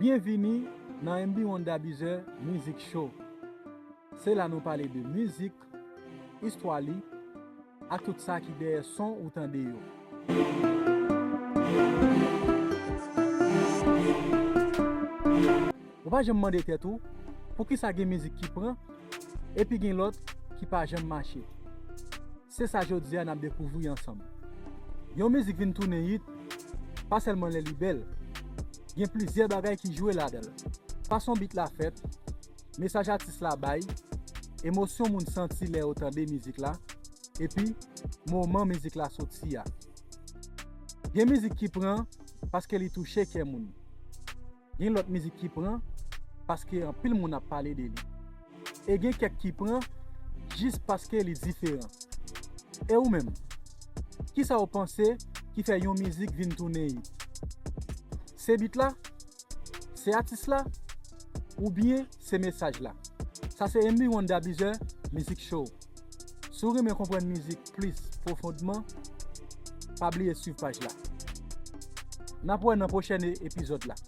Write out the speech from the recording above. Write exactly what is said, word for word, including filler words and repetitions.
Byenvini nan M B Wonder Bizer Music Show. Se la nou pale de mizik, istwa li, ak tout sa ki dèyè son ou tande yo. Ou pa janm mande tèt ou, poukisa gen mizik ki pran, epi gen lòt ki pa janm mache? Se sa jodi a n ap dekouvri ansanm. Yon mizik vin tounen hit, pa sèlman lè li bèl. Gen plizyè bagay ki jwe ladan l. Fason bit la fèt, mesaj atis la bay, emosyon moun santi lè yo tande mizik la, epi moman mizik la soti a. Gen mizik ki pran paske li touche kè moun. Gen lòt mizik ki pran paske anpil moun ap pale de li. E gen kèk ki pran jis paske li diferan. E ou menm? Kisa w panse ki fè yon mizik vin tounen hit? Se bit la? Se atis la? Oubyen se mesaj la? Sa se M B Wonder Bizer Music Show. Si w renmen konprann mizik plis pwofondman, pa bliye swiv paj la. N ap wè nan pwochèn e- epizòd la.